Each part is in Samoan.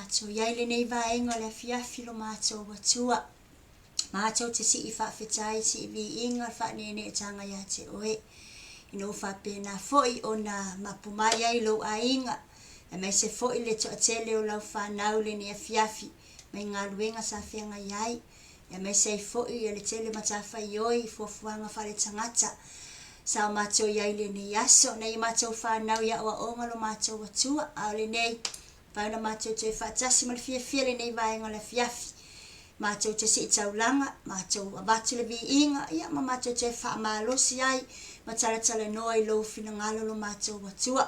matou i ai lenei vaega o le afiafi lo matou Atua. Matou te sii faafetai, sii viiga le faaneeneetaga ia te Oe, ina ua faapena foi ona mapu mai ai lou aiga, aemaise foi le toatele o lau fanau i lenei afiafi mai galuega sa feagai ai, aemaise ai foi le tele matafaioi i fuafuaga faaletagata sa o matou i ai i lenei aso. Nai a matou fanau i aoaoga lo matou Atua, a o lenei, Mafai ona matou toe faatasi ma le fiafia i lenei vaega o le afiafi. Matou te sii taulaga, matou avatu le viiga, ia ma matou toe faamalosi ai ma talatalanoa i lou finagalo lo matou Atua.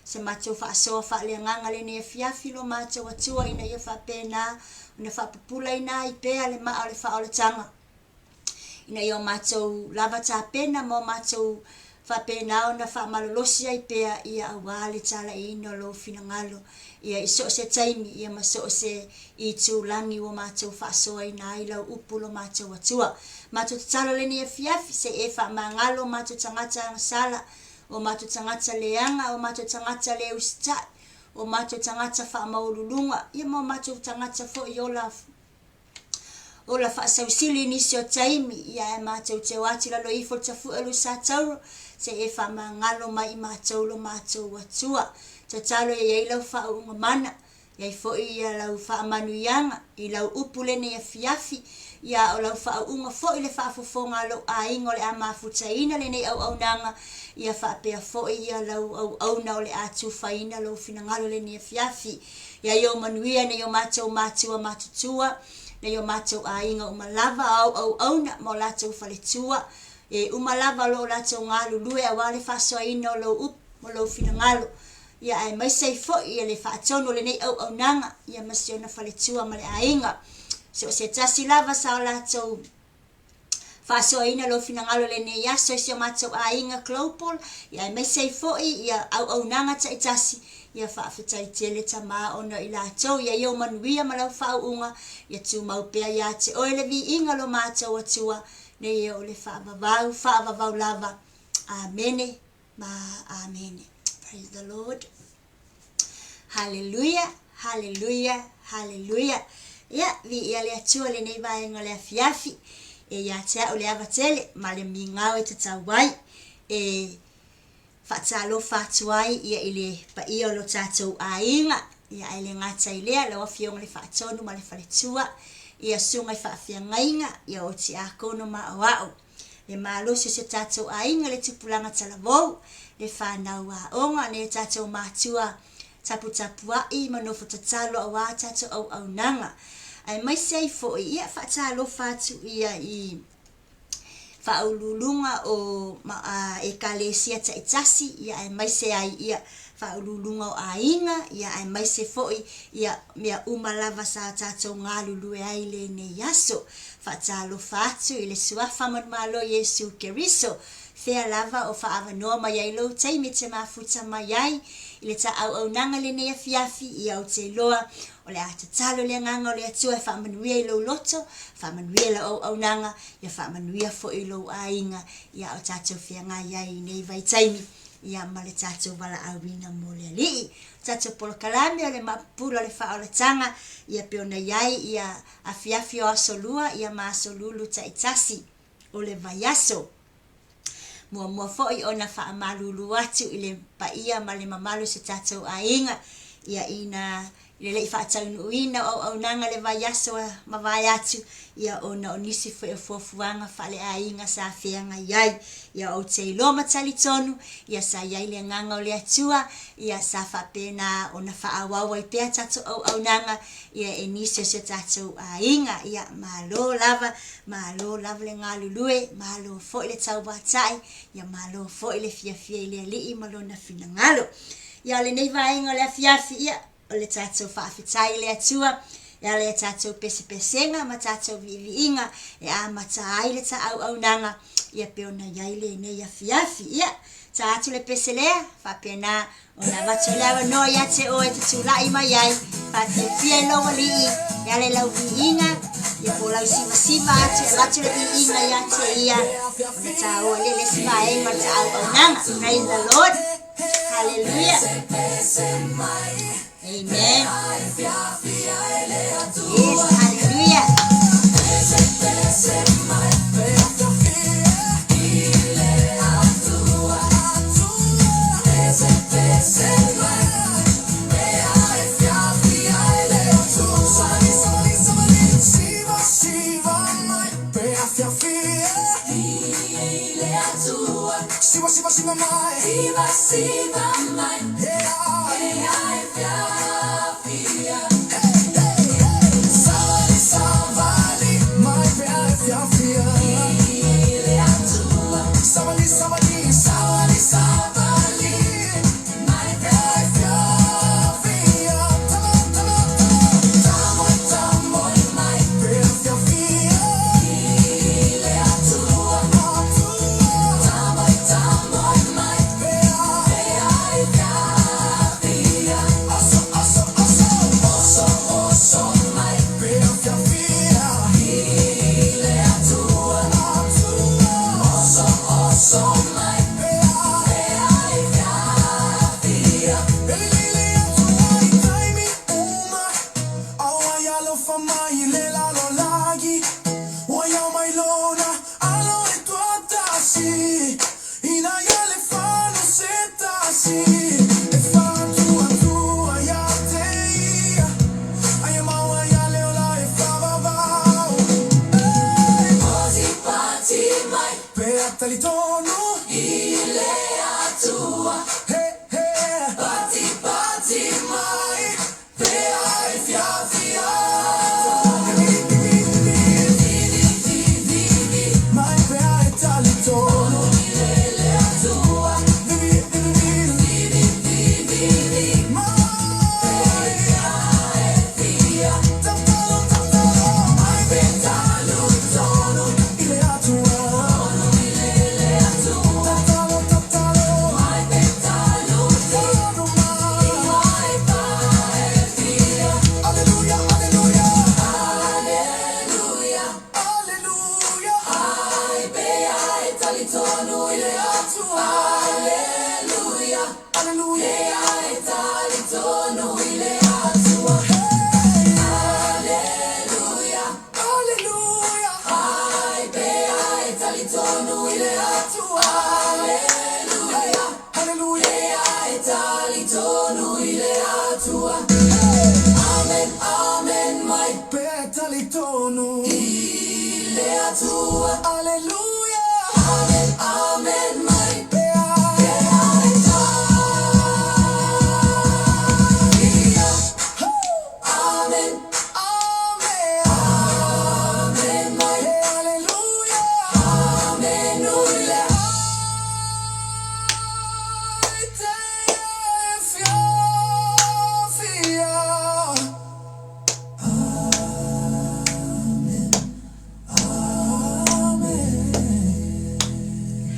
Se matou faasoa faaleagaga lenei afiafi lo matou Atua ina ia faapena ona faapupulaina ai pea le maa o le faaolataga. ina ia o matou lava tapena ma o matou faapena ona faamalolosi ai pea ia aua le talaiina o lou finagalo ia i so o se taimi ia ma so o se itulagi ua matou faasoaina ai lau upu lo matou Atua. Matou tatalo lenei afiafi se i e faamagalo o matou tagata agasala, o matou tagata leaga, o matou tagata le usitai, o matou tagata faamaualuluga, ia ma o matou tagata foi ola Ola faasausili i nisi o taimi, ia ae matou te o atu i lalo ifo o le tafue o Lusatauro, se i e faamagalo mai i matou lo matou Atua. Tatalo ia i ai lau faauuga mana, i ai foi ia lau faamanuiaga i lau upu lenei afiafi, ia a o lau faauuga foi le faafofoga a lou aiga o le a mafutaina lenei auaunaga, ia faapea foi ia lau auauna o le a tufaina lou finagalo lenei afiafi. Ia i ou manuia nei o matou matua matutua, nei o matou aiga uma lava, ao auauna ma o latou faletua, e uma lava lo o latou galulue aua le faasoaina o lou upu ma lou finagalo, ia aemaise ai foi ia le faatonu o lenei auaunaga, ia ma si ona faletua ma le aiga. So o se tasi lava sa o latou Faasoaina lou finagalo i lenei aso i si o matou aiga Global, ia aemaise ai foi ia auaunaga taitasi, ia faafetai tele Tama ona i latou ia i ou manuia ma lau faauuga, ia tumau pea ia te oe le viiga lo matou Atua, nei e oo le faavavau, faavavau lava. Amene ma amene. Praise the Lord. Haleluia, haleluia, haleluia. Ia, viia le Atua i lenei vaega o le afiafi. E ia te au le ava tele ma le migao e tatau ai e faatalofa atu ai ia i le paia o lo tatou aiga. Ia, ae le gata i lea, lau Afioga i le Faatonu ma le Faletua, ia susuga i faafeagaiga, ia o Tiakono ma Aoao. Le malosi o si o tatou aiga, le tupulaga talavou, le fanau aoga, nai o tatou matua taputapuai ma nofo tatalo aua tatou auaunaga. Aemaise ai foi, ia, faatalofa atu ia i faauluuluga o Ekalesia taitasi, ia aemaise ai ia faauluuluga o aiga, ia aemaise foi ia mea uma lava sa tatou galulue ai i lenei aso. Faatalofa atu i le Suafa Manumalo Iesu Keriso, fea lava o faaavanoa mai ai lou taimi e te mafuta mai ai i le ta auaunaga i lenei afiafi, ia ou te iloa o le a tatalo le Agaga o le Atua e faamanuia i lou loto, faamanuia i lau auaunaga, ia faamanuia foi i lou aiga, ia o tatou feagai ai i nei vaitaimi, ia ma le tatou valaauina mo le Alii. O tatou polokalame o le Maapupula o le Faaolataga, ia pei ona i ai ia afiafi o aso lua ia ma aso lulu taitasi o le vaiaso. Muamua foi ona faamalulu atu i le paia ma le mamalu o si o tatou aiga, ia ina i le le i faataunuuina o auaunaga i le vaiaso a mavae atu, ia ona o nisi foi o fuafuaga faaleaiga sa feagai ai. Ia ou te iloa ma talitonu, ia sa i ai le agaga o le Atua, ia sa faapena ona faaauau ai pea tatou auaunaga, ia e nisi o si o tatou aiga. Ia malo lava, malo lava le galulue, malo foi le tauatai, ia malo foi le fiafia i le Alii ma Lona finagalo. Ia o lenei vaega o le afiafi, ia o le tatou faafetai i le Atua e ala i a tatou pesepesega ma tatou viiviiga e amata ai le ta auaunaga, ia pei ona i ai lenei afiafi. Ia, ta atu le pese lea, faapena ona avatu ai le avanoa ia te oe e te tulai mai ai, faafiafia i lou alii e ala i lau viiga, ia po o lau sivasiva atu e avatu le viiga ia te ia, ona taua lea le isi vaega o le ta auaunaga. Praise the Lord. Hallelujah. Hallelujah. Amen. Yes, hallelujah.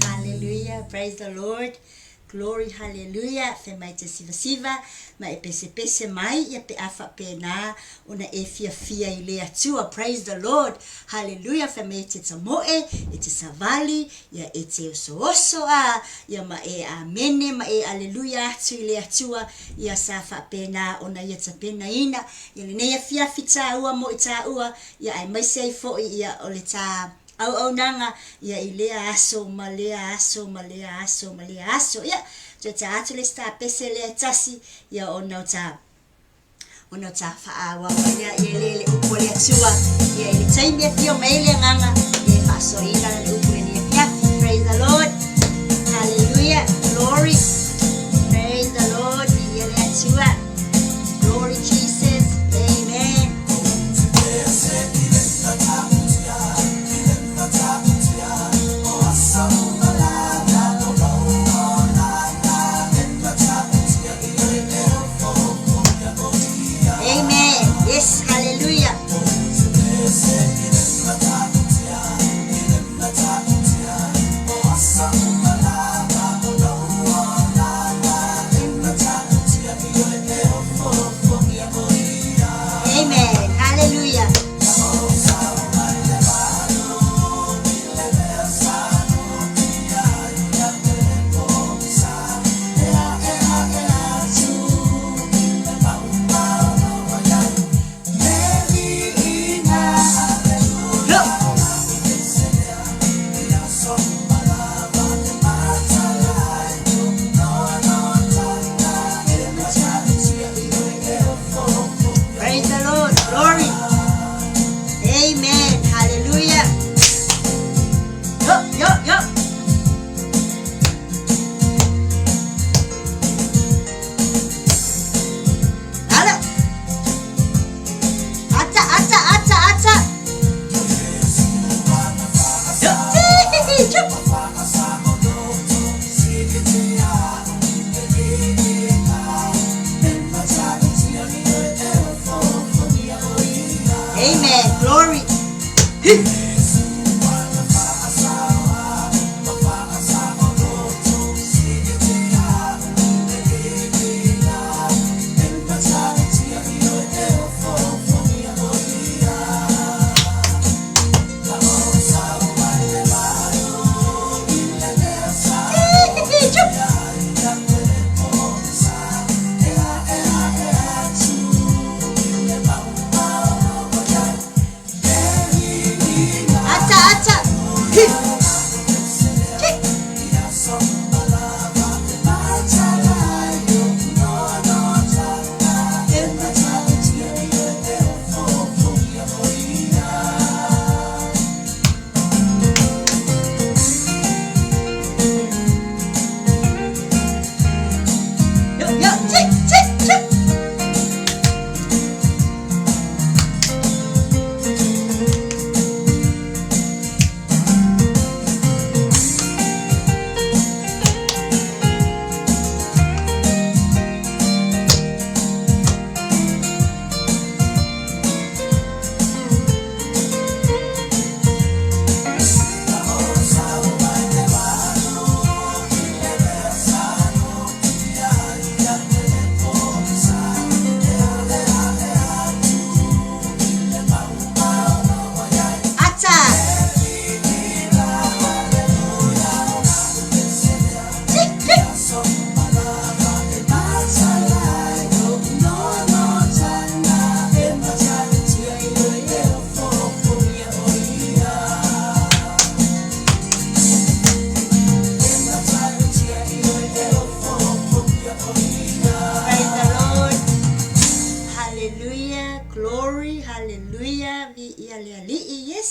Hallelujah, praise the Lord, glory hallelujah, fai mai e te sivasiva ma e pesepese mai ia pe a faapena ona e fiafia i le Atua, praise the Lord, hallelujah, fai mai e te tamoe, e te savali, ia e te osooso a, ia ma e amene ma e aleluia atu i le Atua, ia sa faapena ona ia tapenaina ia lenei afiafi taua mo i taua, ia aemaise ai foi ia o le ta auaunaga ia i lea aso ma lea aso ma lea aso ma lea aso. Ia, toe ta atu le isi tapese lea e tasi, ia ona o ta ona o ta faaauau ai lea ia le le upu a le Atua. Ia i le taimi e afio mai ai le Agaga, ia e faasoaina lana upu i lenei afiafi. Praise the Lord. Hallelujah. Glory. Praise the Lord. Viia le Atua. Glory Jesus. Amen. Amen. Yes. Hallelujah. Amen. Glory. Hi. Ata, ata. Hi. Yo, yo, chi, chi, chi. Ata. Chi, chi. Praise the Lord. Hallelujah. Glory. Hallelujah. Viia le Alii. Yes.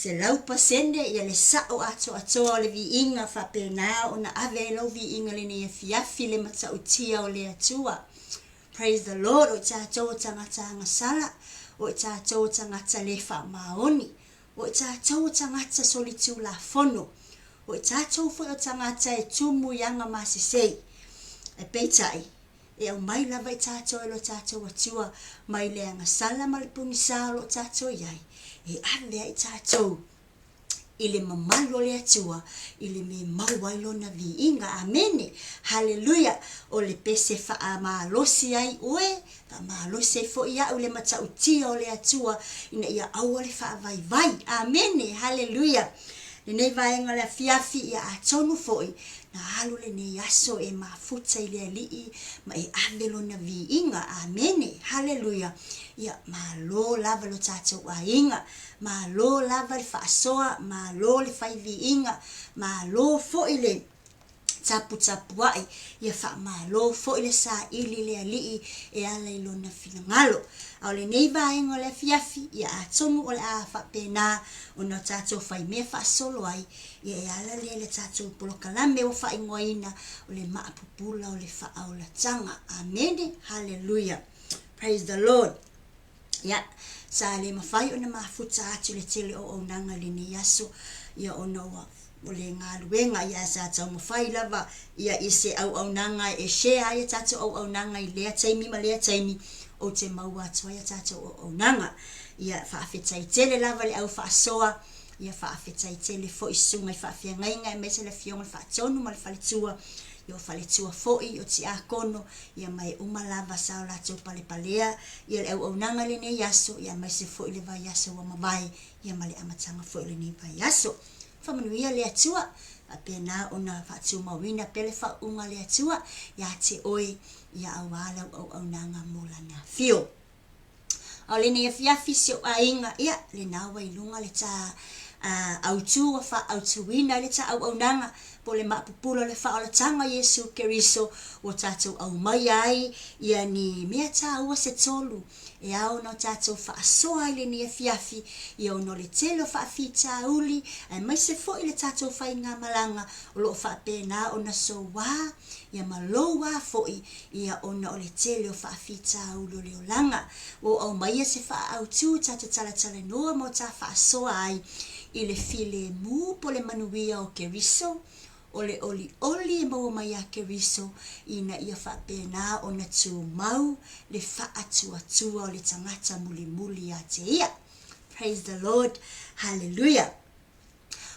100% ia le sa'o atoatoa o le viiga faapena ona ave ai lau viiga i lenei afiafi i le matautia o le Atua. Praise the Lord, o i tatou o tagata agasala, o i tatou o tagata le faamaoni, o i tatou o tagata solitulafono, o i tatou foi o tagata e tumu i aga masesei. Ae peitai, e aumai lava i tatou e lo tatou Atua mai le agasala ma le pogisa o lo o tatou i ai, e ave ai tatou i le mamalu o le Atua i le mea e maua ai Lona viiga. Amene! Haleluia! O le pese faamalosi ai oe, faamalosi ai foi au i le matautia o le Atua ina ia aua le faavaivai. Amene! Haleluia! Lenei vaega o le afiafi, ia atonu foi na alu lenei aso e mafuta i le Alii ma e ave Lona viiga. Amene! Haleluia! Ia, malo lava lo tatou aiga. Malo lava le faasoa, malo le fai viiga, malo foi le taputapuai, ia faamalo foi le saili i le Alii e ala i Lona finagalo. A o lenei vaega o le afiafi, ia atonu o le a faapena ona o tatou faimea faasolo ai, ia e ala lea i le tatou polokalame ua faaigoaina o le Maapupula o le Faaolataga. Amene. Haleluia. Praise the Lord. Ia, sa le mafai ona mafuta atu le tele o auaunaga i lenei aso, ia ona ua o le galuega, ia ae sa taumafai lava ia i se auaunaga e share ai a tatou auaunaga i lea taimi ma lea taimi ou te maua atu ai a tatou auaunaga. Ia, faafetai tele lava i le au faasoa, ia faafetai tele foi i susuga i faafeagaiga aemaise le Afioga i le Faatonu ma le Faletua, ia o faletua foi, o tiakono, ia ma e uma lava sa o latou palepalea ia le auaunaga i lenei aso, ia aemaise foi le vaiaso ua mavae, ia ma le amataga foi o lenei vaiaso. Faamanuia le Atua, faapena ona faatumauina pea le faauuga a le Atua ia te oe, ia auā lau auaunaga mo Lana afio. A o lenei afiafi si ou aiga, ia, lena ua i luga le ta autu ua faaautuina ai le ta auaunaga, po o le maapupula o le faaolataga o Iesu Keriso ua tatou aumaia ai ia ni mea taua se tolu e ao ona tatou faasoa ai lenei afiafi, ia ona o le tele o faafitauli aemaise foi le tatou faigamalaga o lo o faapena ona soua ia ma louā foi ia ona o le tele o faafitauli o le olaga. Ua ou aumaia se faaautu ta te talatalanoa ma o ta faasoa ai i le filemu po o le manuia o Keriso. O le olioli e maua mai ia Keriso ina ia faapena ona tumau le faatuatua o le tagata mulimuli ia te ia. Praise the Lord. Hallelujah.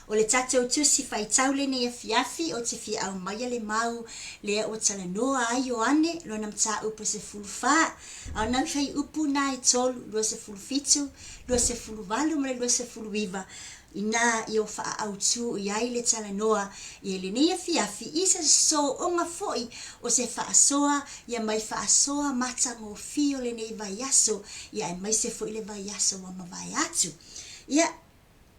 O le tatou tusi faitau lenei afiafi ou te fia aumaia le mau lea ua talanoa ai Ioane lona mataupu 14, a o nai fuaiupu na e 3, 27, 28 ma le 29, inā i o faaautu i ai le talanoa i lenei afiafi i se sosooga foi o se faasoa ia mai faasoa matagofie o lenei vaiaso ia aemaise foi le vaiaso ua mavae atu. Ia,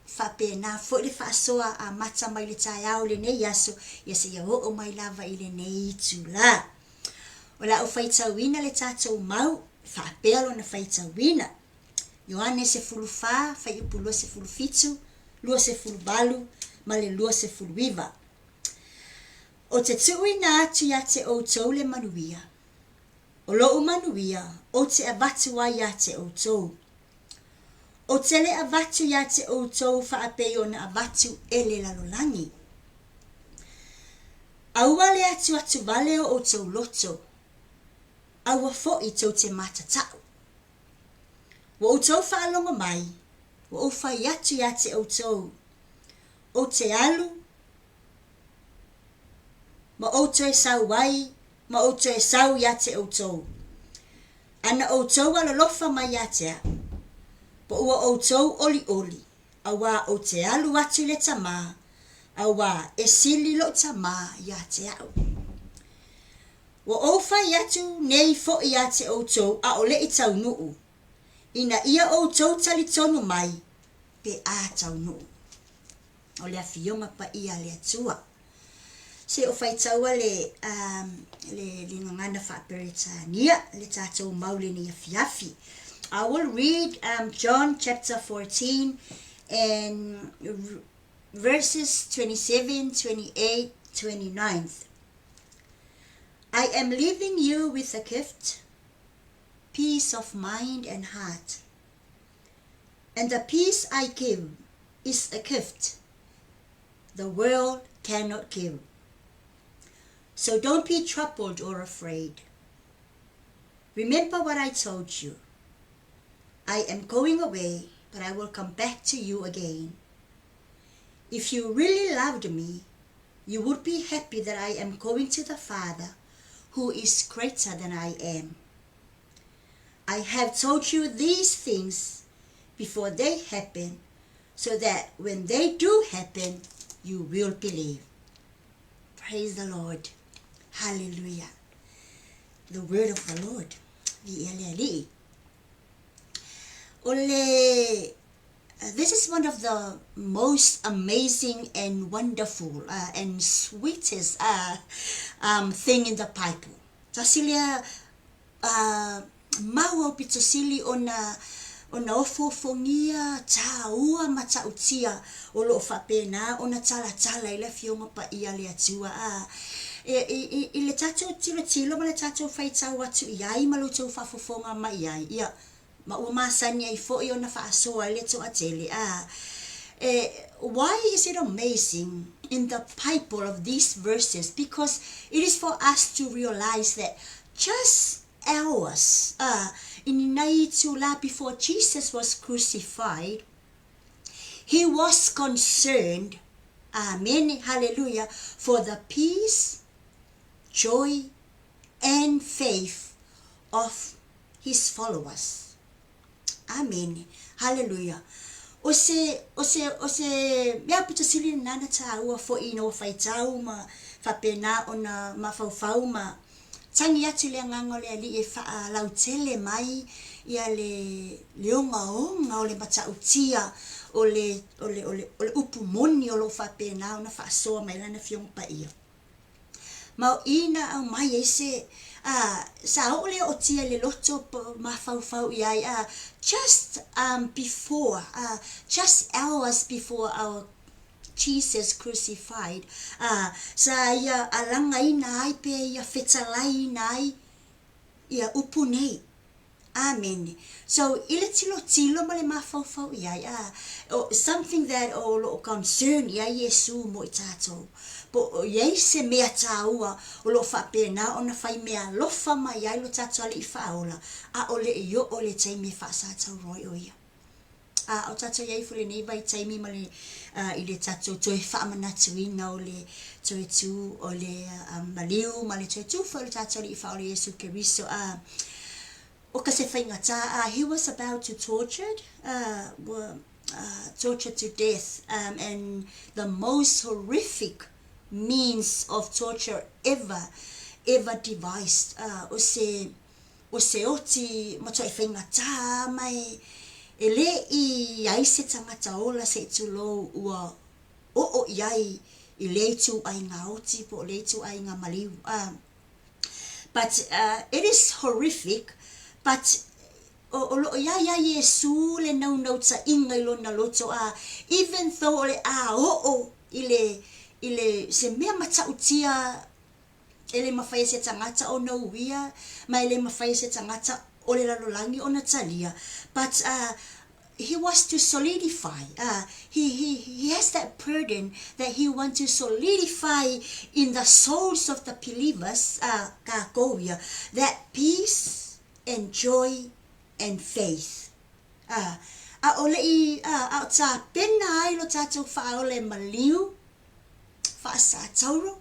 Faapena foi le faasoa amata mai le taeao i lenei aso, ia seia oo mai lava i lenei itula. O le a ou faitauina le tatou mau, faapea lona faitauina. Ioane 14, fuaiupu 27, 28 ma le 29. Ou te tuuina atu ia te outou le manuia, o lou manuia ou te avatu ai ia te outou. Ou te le avatu iā te outou faapei ona avatu e le lalolagi. Aua le atuatu vale o outou loto, aua foʻi tou te matatau. Ua outou faalogo mai, ua ou fai atu iā te outou, ou te alu ma ou toe sau ai ma ou toe sau iā te outou. Ana outou alolofa mai ia te au, po ua outou ʻoliʻoli, auā ou te alu atu i le Tamā, auā e sili loʻu Tamā iā te aʻu. Ua ou fai atu nei foʻi iā te ʻoutou ʻaʻole i taunuu, ina ia ʻoutou talitonu mai pe a taunuu. O le Afioga Paia a le Atua. Se o faitaua le, um, le, le gagana faa-Peretania, le tatou mau lenei afiafi. I will read um, John chapter 14 and verses 27, 28, 29. I am leaving you with a gift, peace of mind and heart. And the peace I give is a gift the world cannot give. So don't be troubled or afraid. Remember what I told you. I am going away, but I will come back to you again. If you really loved me, you would be happy that I am going to the Father, who is greater than I am. I have told you these things before they happen, so that when they do happen, you will believe. Praise the Lord. Hallelujah. The word of the Lord. Viia le Alii. O le This is one of the most amazing and wonderful uh, and sweetest uh, um, thing in the Bible. Tasi lea uh, mau aupito sili ona ona ofoofogia, tāua ma ta'utia o lo o faapena ona talatala i le Afioga Paia a le Atua. A, e, i, i, i le tatou tilotilo ma le tatou faitau atu i ai ma lo outou faafofoga mai ai, ia, ma ua masani ai foi ona faasoa ai le toatele. A, e, why is it amazing in the Bible of these verses? Because it is for us to realize that just hours uh, in itula before Jesus was crucified, he was concerned, amen, hallelujah, for the peace, joy, and faith of his followers. Amene. Haleluia. O se, o se, o se mea pito sili lena na tāua foʻi ina ua faitau ma faapena ona mafaufau ma tagi atu le Agaga o le Alii e faalautele mai ia le, le ogaoga o le matautia o le, o le, o le, o le upu moni o lo o faapena ona faasoa mai Lana Afioga Paia. Ma o i na aumai ai se, a, sa oo lea o tia i le loto po mafaufau i ai, a, just um, before, a, just hours before our Jesus crucified, a, sa ia alagaina ai pe ia fetalaiina ai ia upu nei. Amene. So, i le tilotilo ma le mafaufau i ai, a, o, something that o lo o concern i ai Iesu mo i tatou. Po o i ai se mea taua o lo o faapena ona fai meaalofa mai ai lo tatou Alii Faaola, a o le i oo le taimi e faasatauro ai o Ia. A o tatou i ai foi i lenei vaitaimi ma le, a, i le tatou toe faamanatuina o le toe tu o le a, maliu ma le toe tu foi o le tatou Alii Faaola Iesu Keriso, a, o ka se faigata, a, he was about to tortured, a, ua, a, tortured to death, um, and the most horrific means of torture ever, ever devised, a, o se, O se oti matuai faigata a mai e le i ai se tagata ola se i tulou ua oo i ai i lea ituaiga oti po o lea ituaiga maliu a but it is horrific but o lo o i ai ia Iesu le naunautaiga i lona loto a even though o le a oo i le i le se mea matautia E le mafai e se tagata ona uia ma e le mafai e se tagata o le lalolagi ona talia but uh he wants to solidify uh he he he has that burden that he want to solidify in the souls of the believers uh kākou ia that peace and joy and faith uh ʻaʻole i uh a o tapena ai lo tātou faaola e maliu faasatauro,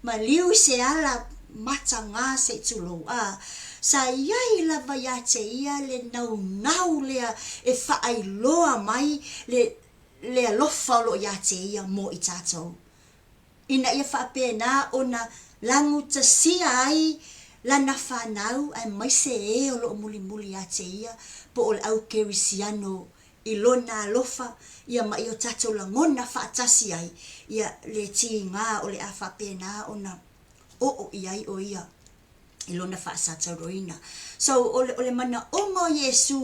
maliu i se ala matagā se i tulou, ā, sa i ai lava iā te ia le naunau lea e faailoa mai le, le alofa o lo o iā te ia mō i tātou, ina ia faapena ona lagutasia ai lana whanau aemaise ē o lo o mulimuli iā te ia po o le au kerisiano i lona alofa ia ma i o tatou lagona faatasi ai ia le tigā o le a faapena ona oo i ai o ia i lona faasatauroina. So, o le, o le manaoga o Iesū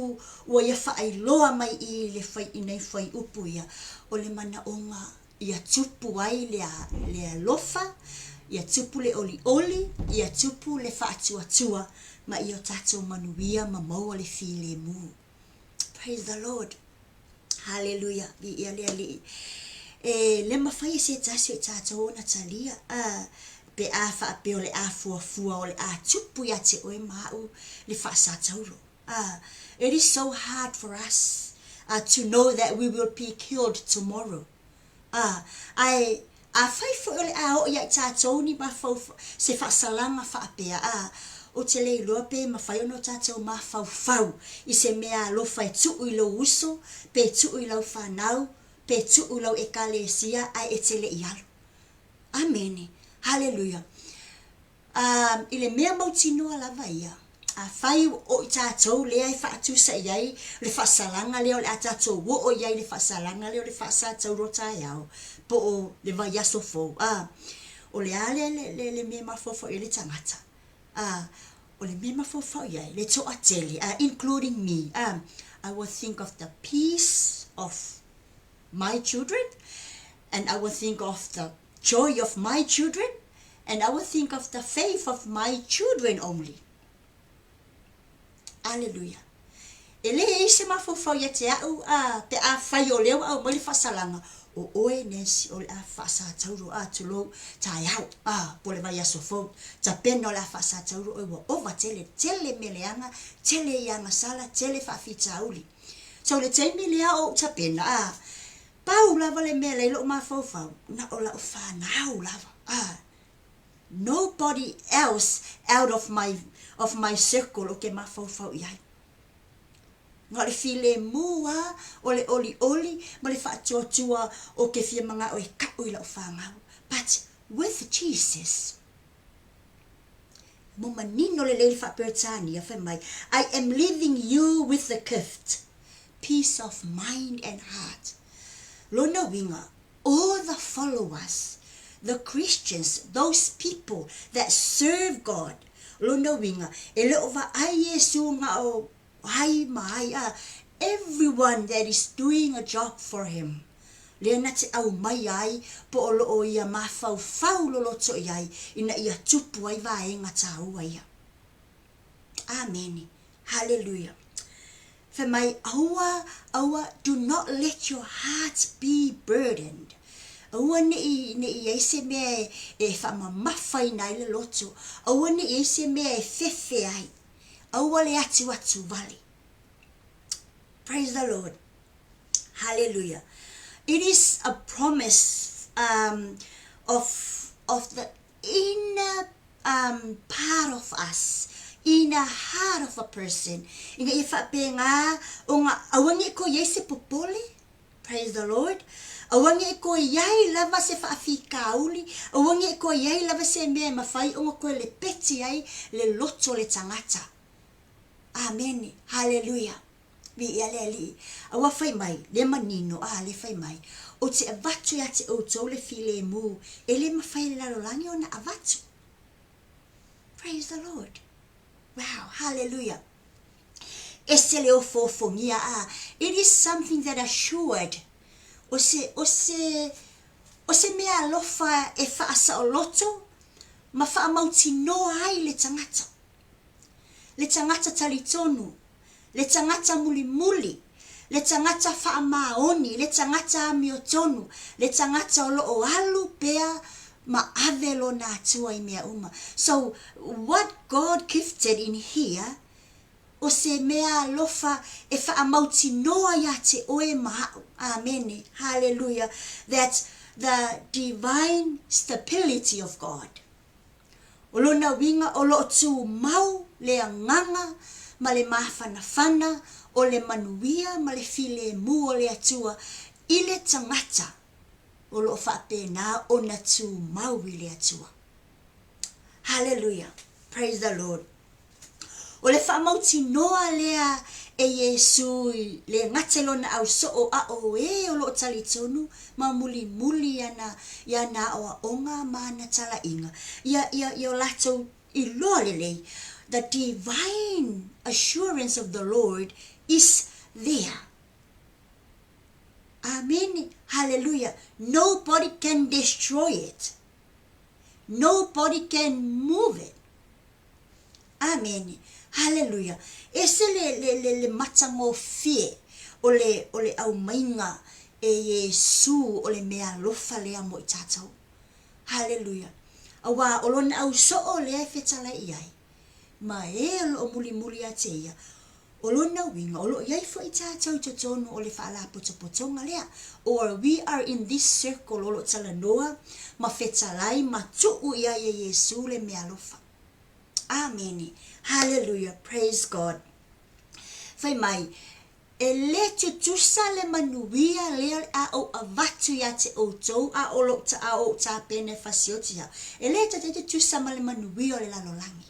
ua ia faailoa mai i le fai, i nei fuaiupu ia, o le manaoga ia tupu ai le, le alofa, ia tupu le olioli, ia tupu le faatuatua ma i o tatou manuia ma maua le filemu. Praise the Lord. Haleluia. Viia le Alii. E le mafai e se tasi o i tātou ona talia, a, pe a faapea o le a fuafua o le a tupu iā te oe ma aʻu le faasatauro. A, it is so hard for us uh, to know that we will be killed tomorrow. Ā, ae, afai foi o le a oo ia i tātou ni mafau, se faasalaga faapea, ā, ou te le iloa pe mafai ona o tātou mafaufau i se mea alofa e tuu i lou uso, pe tuu i lau whanau, pe tuu i lau ekalesia, ae e te le i alu. Amene. Haleluia. Ā, i le mea mautinoa lava ia, afai o i tātou lea e faatusa i ai le faasalaga lea o le a tātou oo i ai i le faasalaga lea o le faasatauro taeao, po o le vaiaso fou, ā, o le a le, le, le, le mea e mafaufau i ai le tagata? Ā, o le mea e mafaufau i ai, le toatele, ā, including me, ā, I will think of the peace of my children and I will think of the joy of my children and I will think of the faith of my children only. Aleluia. E le i se mafaufau ia te au a pe a fai o lea ua aumai le faasalaga, o oe Nancy o le a faasatauro a tulou taeao a po o le vaiaso fou tapena o le a faasatauro oe ua ova tele, tele mea leaga, tele i agasala, tele faafitauli. So le taimi lea o ou tapena a pau lava le mea la i lou mafaufau na o lau fanau lava a nobody else out of my of my circle o ke mafaufau i ai. Na o le filemu a o le olioli ma le faatuatua o ke fia manao e kau i lau fanau but with Jesus Mo manino lelei le faa-Peretania fai mai, I am leaving you with a gift, peace of mind and heart. Lona uiga, all the followers, the Christians, those people that serve God, lona uiga, e le o vaai Iesu na o ai ma ai, a everyone that is doing a job for him, lea na te aumai ai po o lo o ia mafaufau loloto i ai ina ia tupu ai vaega tāua ia. Amene. Haleluia. Fai mai, aua, aua, do not let your hearts be burdened. Aua ne i, ne i ai se mea e, e faamamafaina ai le loto. Aua ne i ai se mea e fefe ai. Aua le atuatu wale. Praise the Lord. Hallelujah. It is a promise um, of, of the inner um, part of us, inner heart of a person. Ina ia whaapengā o ngā aua ne i toe i ai se popole, praise the Lord, aua ne i toe i ai lava se faafitauli, aua ne i toe i ai lava se mea e mafai ona toe lepeti ai le loto o le tagata. Amene. Haleluia. Viia le Alii. Aua fai mai, le manino, a, le fai mai, Ou te avatu ia te outou le filemu, e le mafai e le lalolagi ona avatu. Praise the Lord. Wow, hallelujah. Ese le ofoofogia, a, it is something that assured, o se, o se, o se mea alofa e faasaoloto ma faamautinoa ai le tagata. Le tagata talitonu, le tagata mulimuli, le tagata faamaoni, le tagata amiotonu, le tagata o lo o alu pea ma ave lona Atua i mea uma. So, what God gifted in here, o se mea alofa e faamautinoa iā te oe ma aʻu. Amene. Haleluia. That the divine stability of God. O lona uiga o lo o tumau le agaga ma le mafanafana o le manuia ma le filemu o le Atua i le tagata o lo o faapena ona tumau i le Atua. Haleluia! Praise the Lord! O le faamautinoa lea e Iesū i le gata i lona ausoo a o ē o lo o talitonu ma mulimuli ana i ana aoaoga ma ana talaiga, ia, ia, ia o latou iloa lelei, the divine assurance of the Lord is there. Amene. Haleluia. Nobody can destroy it. Nobody can move it. Amene. Haleluia. Ese le, le, le, le matagofie o le, o le aumaiga e Iesū o le mea alofa lea mo i tatou. Haleluia. Auā o lona ausoo lea e fetalai i ai, ma e o lo o mulimuli ia te ia, o lona uiga o lo o i ai foi tatou i totonu o le faalapotopotoga lea, or we are in this circle o lo o talanoa ma fetalai ma tuu i ai e Iesū le mea alofa. Amene. Hallelujah. Praise God. Fai mai, e le tutusa le manuia lea o le a ou avatu iā te outou a o lou a o ou tapena e fasioti au. E le taitai tutusa ma le manuia o le lalolagi.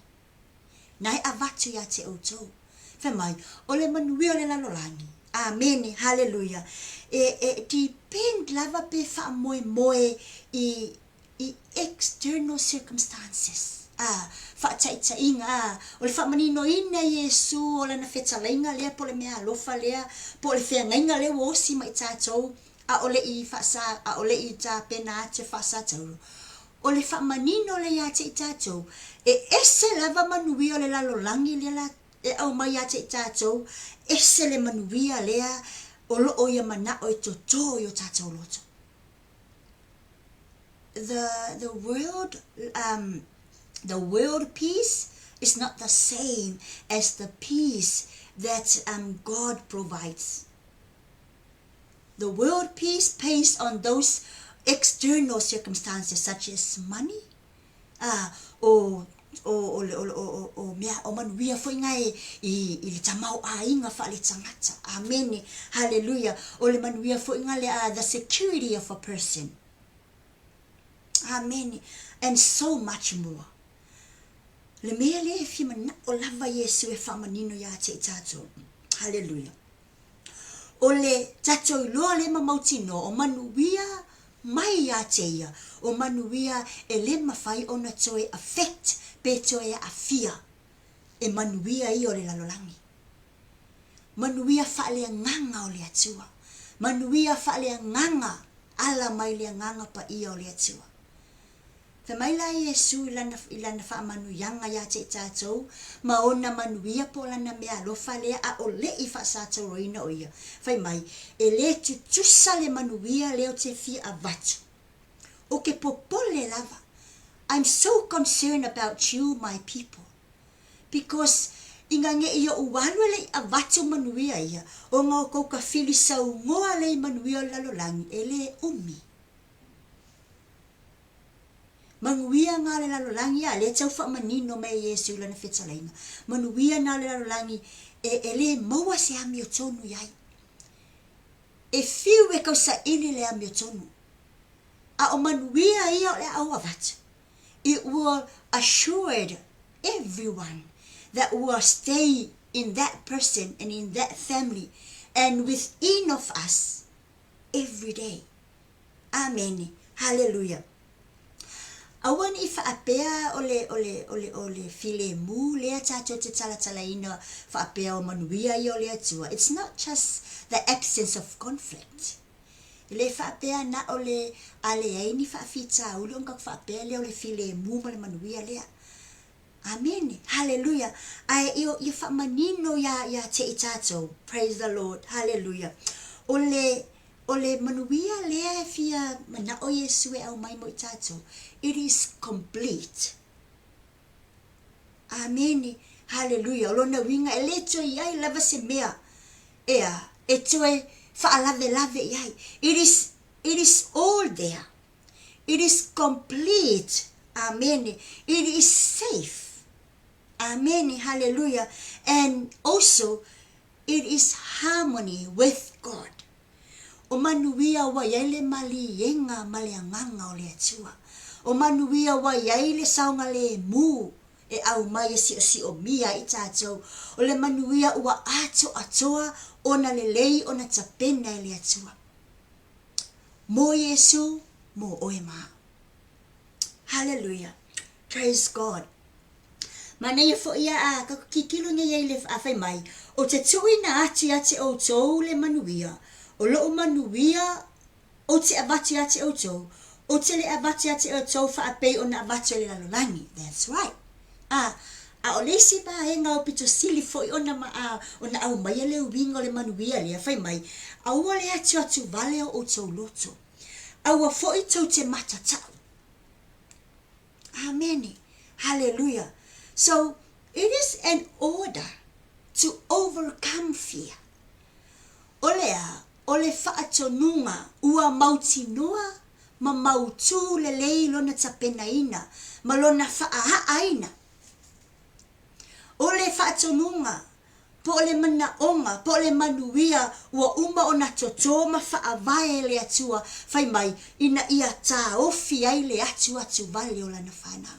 Na e avatu iā te outou. Fai mai, o le manuia o le lalolagi. Amene. Hallelujah. E, e depend lava pe faamoemoe i i external circumstances, ā, faataitaiga, ā, o le faamaninoina e Iesū o Lana fetalaiga lea po o le meaalofa lea, po o le feagaiga lea ua osi mai tatou, ʻaʻole i faasa, ʻaʻole i tapena atu e faasa taulu. O le faamanino lea iā te i tatou, e ese lava manuia o le lalolagi lea la e aumai iā te i tatou, ese le manuia lea o lo o ia manaʻo e totō i o tatou loto. The the world um the world peace is not the same as the peace that um God provides. The world peace based on those external circumstances such as money, ah, o o o le o o o mea o manuia foi nga e i i le tamaoaiga faaletagata. Amene. Haleluia. O le manuia foi nga le ah, the security of a person. Amene. And so much more. Le mea lea e fia manao lava Iesu e faamanino iā te i tatou. Haleluia. O le tatou iloa lea ma mautinoa o manuia mai iā te ia, o manuia e le mafai ona toe affect pe toe aafia e manuia ia o le lalolagi. Manuia faaleagaga o le Atua. Manuia faaleagaga ala mai le Agaga Paia o le Atua. Fai mai la Iesu i lana, i lana faamanuiaga ia te i tatou, ma ona manuia po o lana meaalofa lea ʻaʻole i faasatauroina o ia, fai mai, E lē tutusa le manuia lea ou te fia avatu. Ou ke popole lava, I'm so concerned about you my people, because inga ngeʻi oʻu alu e leʻi avatu manuia ia, ona o kou ka fili saunoa lei manuia o le lalolagi, e lē ʻumi. Manuia na o le lalolagi, a lea tau faamanino mai e Iesu i lana fetalaiga, manuia na o le lalolagi e, e lē maua se amiotonu i ai. E fiu e tausaili le amiotonu, a o manuia ia o le a ou avatu. It will assured everyone that will stay in that person and in that family and within of us every day. Amene. Haleluia. Aua ne i faapea o le, o le, o le, o le filemu lea tatou te talatalaina faapea o manuia ia o le Atua. It's not just the absence of conflict. E le faapea na o le a leai ni faafitauli ona tatou faapea lea o le filemu ma le manuia lea. Amene. Haleluia. Ae ia, ia faamanino iā, iā te i tatou. Praise the Lord. Haleluia. O le, O le manuia lea e fia manaʻo Iesū e aumai mo i tatou, it is complete. Amene. Haleluia. O lona uiga e le toe i ai lava se mea, ʻeā, e toe faalavelave i ai. It is, it is all there. It is complete. Amene. It is safe. Amene. Haleluia. And also, It is harmony with God. O manuia ua i ai le maliega ma le agaga o le Atua. O manuia ua i ai le saogalēmū e aumai e siosiomia ai tatou. O le manuia ua atoatoa ona lelei ona tapena e le Atua. Mo Iesū, mo oe ma au. Hallelujah. Praise God. Manaia foi ia a ka kikilo nei ai le a fai mai, o te tuuina atu ia te outou le manuia, o loʻu manuia ou te avatu ia te outou, ou te le avatu ia te outou faapei ona avatu e le lalolagi. That's right. A, ʻaʻole isi vaega aupito sili foi ona ma, a, ona aumaia le uiga o le manuia lea, fai mai, aua le atuatu vale o outou loto. Aua foi tou te matatau. Amene. Haleluia. So, it is an order to overcome fear. O le a? O le faatonuga ua mautinoa ma mautū lelei lona tapenaina ma lona faaaʻaina. O le faatonuga po o le manaʻoga, po o le manuia ua uma ona totō ma faavae e le Atua, fai mai, ina ia taofi ai le atuatu vale o lana fanau.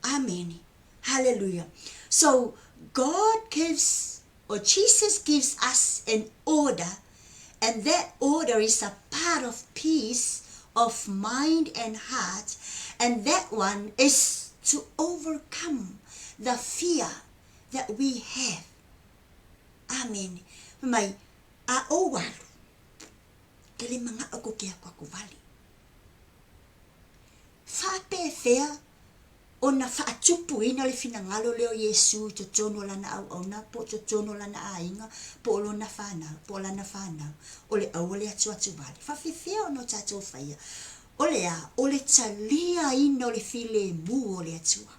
Amene. Haleluia. So, God gives, or Jesus gives us an order, and that order is a part of peace of mind and heart, and that one is to overcome the fear that we have. Amene. Fai mai, a ou alu, ke le manaʻo ko ke akuaku wale. Faapefea ona faatupuina le finagalo lea o Iesū i totonu o lana auauna, po o totonu o lana aiga, po o lona fanau, po o lana fanau, o le aua le atuatu wale. Faapefea ona o tatou faia? O le a? O le taliaina o le filemu o le Atua.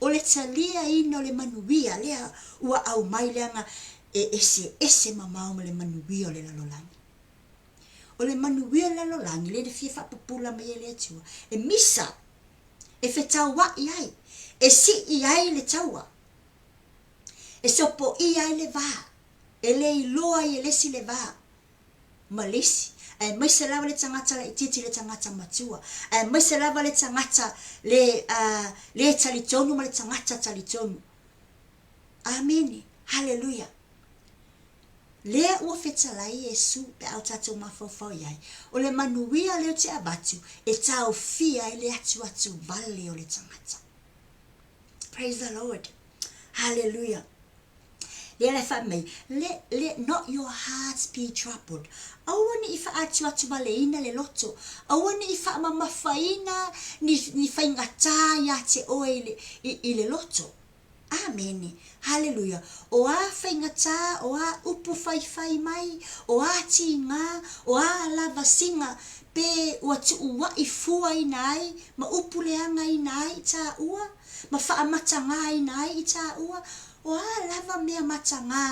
O le taliaina o le manuia lea ua aumai leaga e eseese mamao ma le manuia o le lalolagi. O le manuia o le lalolagi lea na fia faapupula mai e le Atua, e misa, e fetauaʻi ai, e siʻi ai le taua, e sopoia ai le va, e le iloa ai e le isi le va ma le isi, aemaise lava le tagata laitiiti i le tagata matua, aemaise lava le tagata le, uh, le talitonu ma le tagata talitonu. Amene. Haleluia. Lea ua fetalai Iesu pe a o tatou mafaufau i ai, o le manuia lea ou te avatu e taofia ai le atuatu vale o le tagata. Praise the Lord. Haleluia. Lea la e fai mai, Let, let not your hearts be troubled. Aua ne i faaatuatuvaleina le loto, aua ne i faamamafaina ni, ni faigatā iā te oe i le, i, i le loto. Amene. Haleluia. O a faigatā, o a upu faifai mai, o a tīgā, o a lavasiga, pe ua tuuaʻi fuaina ai ma upu leagaina ai i tāua, ma faamatagāina ai i tāua, o a lava mea matagā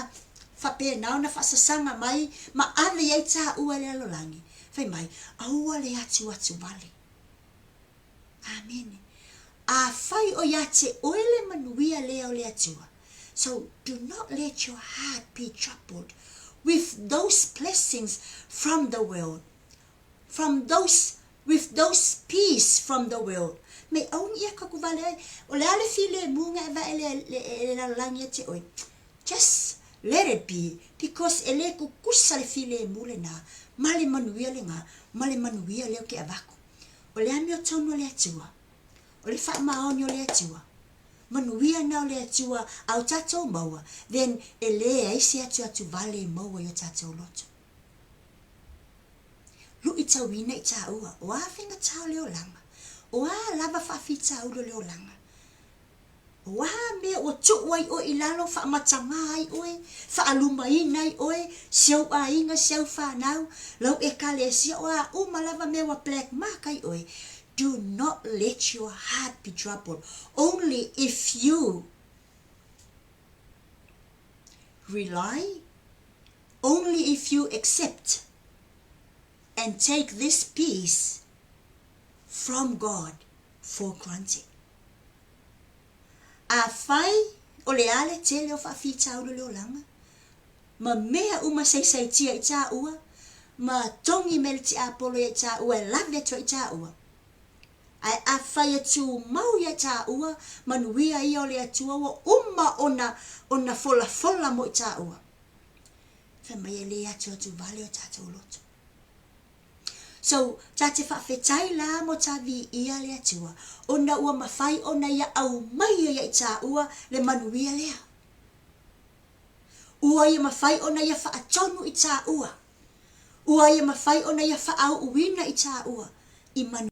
faapena ona faasasaga mai ma ave i ai tāua i le lalolagi, fai mai, aua le atuatu wale. Amene. Afai o iā te oe le manuia lea o le Atua, so do not let your heart be troubled with those blessings from the world, from those, with those peace from the world. Mei aua ni ia kaku vale ai, o le a le filemu nga e vae le, le, le lalolagi ia te oe. Just let it be, because e le kukusa le filemu lenā, ma le manuia lenā, ma le manuia lea o ke avako. O le amiotonu a le Atua, o le faamaoni o le Atua, manuia na o le Atua a o tatou maua, then e leai se atuatu vale e maua i o tatou loto. Luʻitauina i tāua, o a faigatā o le olaga, o a lava faafitauli o le olaga, o a mea ua tuu ai ʻoe i lalo, faamatagā ai ʻoe, faalumaina ai ʻoe, si ou aiga, si au whanau, lau ʻekalesia, o a uma lava mea ua black mark ai ʻoe, do not let your heart be troubled. Only if you rely, only if you accept and take this peace from God for granted. Afai o le a le tele o faafitauli o le olaga, ma mea uma saisaitia i tāua, ma togi mai le tiapolo ia i tāua e lawe atu ai i tāua. Ae afai e tumau ia tāua, manuia ia o le Atua ua uma ona ona folafola mo i tāua. Fai mai e le atuatu vale o tātou loto. So, ta te faafetai la mo ta viia le Atua, ona ua mafai ona ia aumaia ia i tāua le manuia lea. Ua ia mafai ona ia faatonu i tāua. Ua ia mafai ona ia faauuina i tāua i manuia.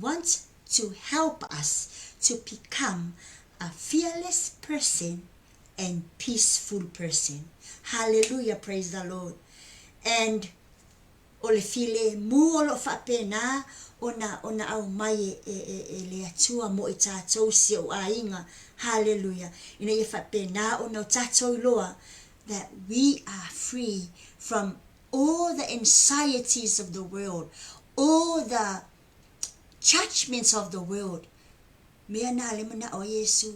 wants to help us to become a fearless person and peaceful person. Hallelujah, praise the Lord. And o le filemu o lo o faapena ona ona aumai e, e, e, e le Atua mo i tatou si ou aiga. Hallelujah. Ina ia faapena ona o tatou iloa that we are free from all the anxieties of the world, all the judgments of the world. Mea na le mana'o ai Iesu.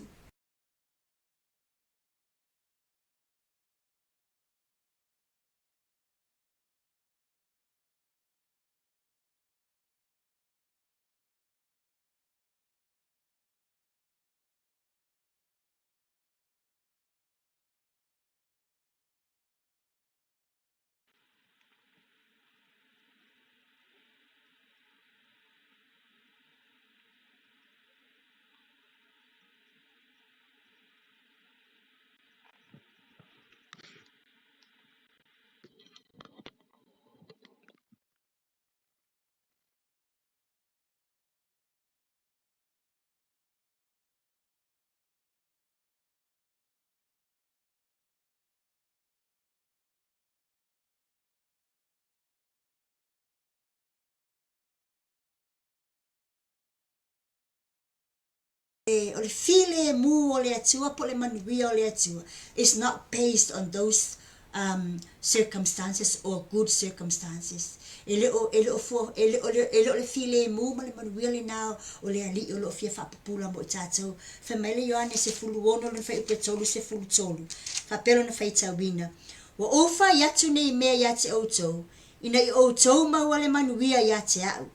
O le filemu o le Atua po o le manuia o le Atua is not based on those um, circumstances or good circumstances. E le o, e le o, fua, e le o, e le o le filemu ma le manuia lena o le Alii o lo o fia faapupula mo i tatou. Fai mai le Ioane 16 lona fuaiupu e 33, faapea lona faitauina, Ua ou fai atu nei mea ia te outou, ina ia outou maua le manuia ia te a'u.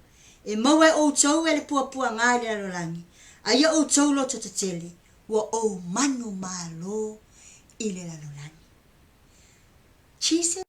E maua e outou e le puapuagā i le lalolagi, a ia outou loto tetele, ua ou manumalo i le lalolagi. Jesus.